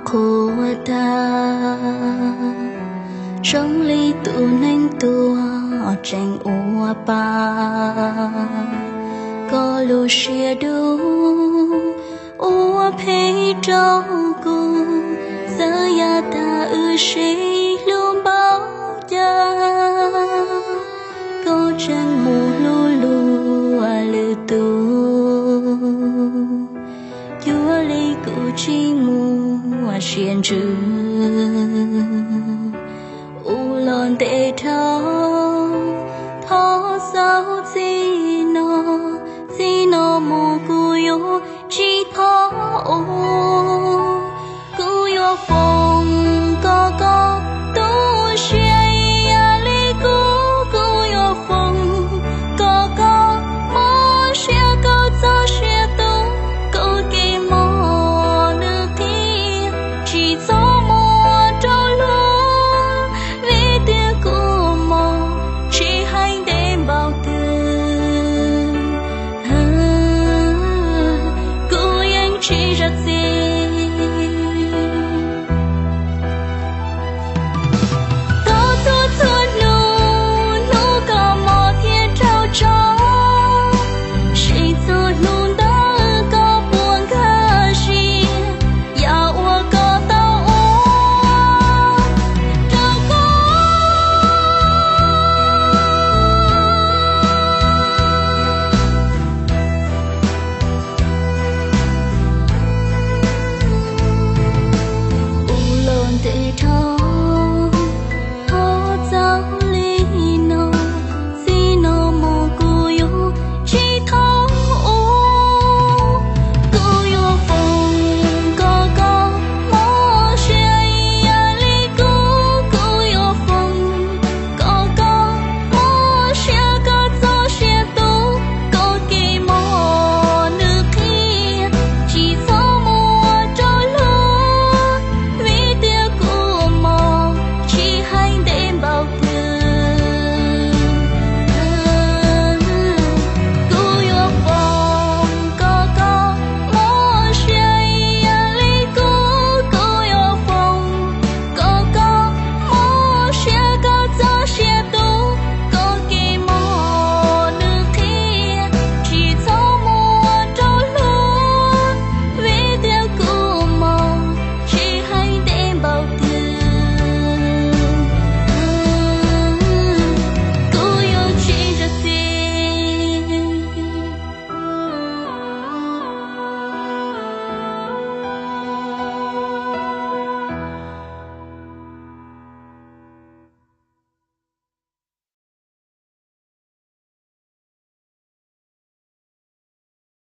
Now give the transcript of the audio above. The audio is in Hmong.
qhuav tag, zoo li tus neeg tuag tseem ua pa. Koj lub siab dub ua phem rau kuv, txawm yav tag wb sib hlub npaum cas, koj tseem mus hlub lwm tus, cuag li kuv tsis muaj siab ntsws. Ua los ntev dhau